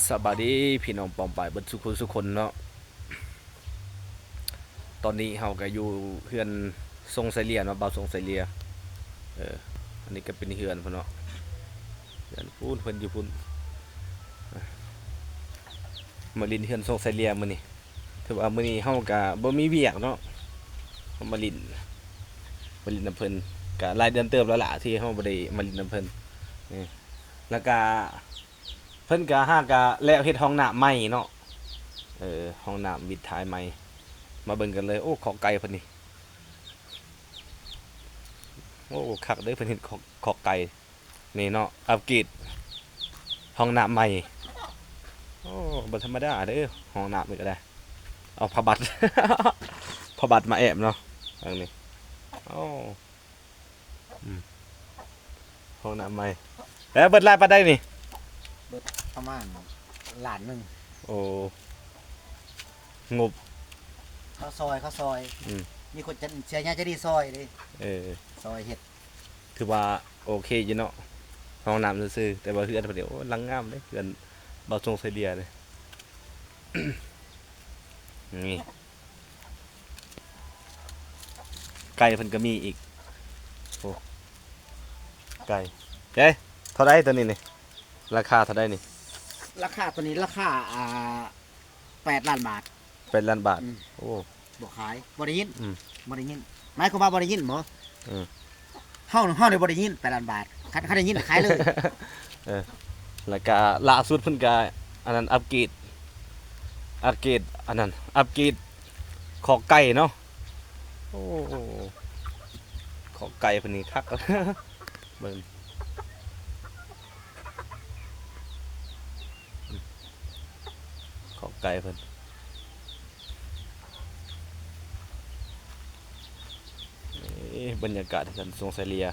ສະບາຍດີພີ່ນ້ອງປ້ອງປາຍເບິດສູ່ຄົນສູ່ຄົນເນາະ. ຕອນນີ້ເຮົາກະຢູ່ເຮືອນຊົງໄຊເລຍເນາະ, ບ່າວຊົງໄຊເລຍ. ເອີ ອັນນີ້ກະເປັນເຮືອນເພິ່ນເນາະ, ເຮືອນພຸ້ນ ເພິ່ນຢູ່ພຸ້ນ. ມາຫຼິ້ນເຮືອນຊົງໄຊເລຍມື້ນີ້. ຖືວ່າມື້ນີ້ເຮົາກະບໍ່ມີວຽກເນາະ, ເຮົາມາຫຼິ້ນ ມາຫຼິ້ນນຳເພິ່ນ. ກະຫຼາຍເດືອນເຕີບແລ້ວລະທີ່ເຮົາບໍ່ໄດ້ມາຫຼິ້ນນຳເພິ່ນ. ນີ້ ແລ້ວກະ ເພິ່ນກະຫາກະແລ້ວເຮັດຫ້ອງນ້ຳໃໝ່ເນາະ. ເອີ ຫ້ອງນ້ຳວິດຖ່າຍໃໝ່. ມາເບິ່ງກັນເລີຍ. ໂອ້ ຄອກໄກ່ເພິ່ນນີ້. ໂອ້ ຄັກເດີ ເພິ່ນເຮັດຄອກ ຄອກໄກ່ນີ້ເນາະ. ອັບເກຣດຫ້ອງນ້ຳໃໝ່. ໂອ້ ບໍ່ທຳມະດາເດີ ຫ້ອງນ້ຳນີ້ກະໄດ້. ເອົາຜ້າບັດ ຜ້າບັດມາແອບເນາະ ທາງນີ້. ໂອ້ ອືມ ຫ້ອງນ້ຳໃໝ່. ແລ້ວເບິດຫຼາຍປານໃດນີ້? ເບິດປະມານລ້ານໜຶ່ງ. ໂອ້ ງົບ ເຂົາຊ່ອຍ ເຂົາຊ່ອຍ. ອືມ ມີຄົນໃຈ ເສຍໃຫຍ່ໃຈດີຊ່ອຍເດ້. ເອີ ຊ່ອຍເຮັດ. ຖືວ່າໂອເຄຢູ່ເນາະ ຫ້ອງນ້ຳຊື່ໆ. ແຕ່ວ່າເຮືອນເພິ່ນນີ້ ໂອ້ ຫຼັງງາມເດ້ ເຮືອນບ່າວຊົງໄຊເລຍເດ້. ນີ້ ໄກ່ເພິ່ນກະມີອີກ. ໂອ້ ໄກ່ ເອີ ເທົ່າໃດໂຕນີ້ນີ້? ລາຄາເທົ່າໃດນີ້? ລາຄາໂຕນີ້ລາຄາ ອ່າ ແປດລ້ານບາດ. ແປດລ້ານບາດ. ອືມ ໂອ້ ບໍ່ຂາຍ ບໍ່ໄດ້ຍິນ. ອືມ ບໍ່ໄດ້ຍິນ ໝາຍຄວາມວ່າບໍ່ໄດ້ຍິນບໍ? ອືມ ເຮົາ ເຮົານີ້ບໍ່ໄດ້ຍິນ ແປດລ້ານບາດ. ຄັນ ຄັນໄດ້ຍິນຂາຍເລີຍ. ເອີ ແລ້ວກະລ່າສຸດເພິ່ນກະ ອັນນັ້ນ ອັບເກຣດ ອັບເກຣດ ອັນນັ້ນ ອັບເກຣດຄອກໄກ່ເນາະ. ໂອ້ ຄອກໄກ່ເພິ່ນນີ້ຄັກ ເບິ່ງ ຄອກໄກ່ເພິ່ນ. ເອີ ບັນຍາກາດເຮືອນຊົງໄຊເລຍ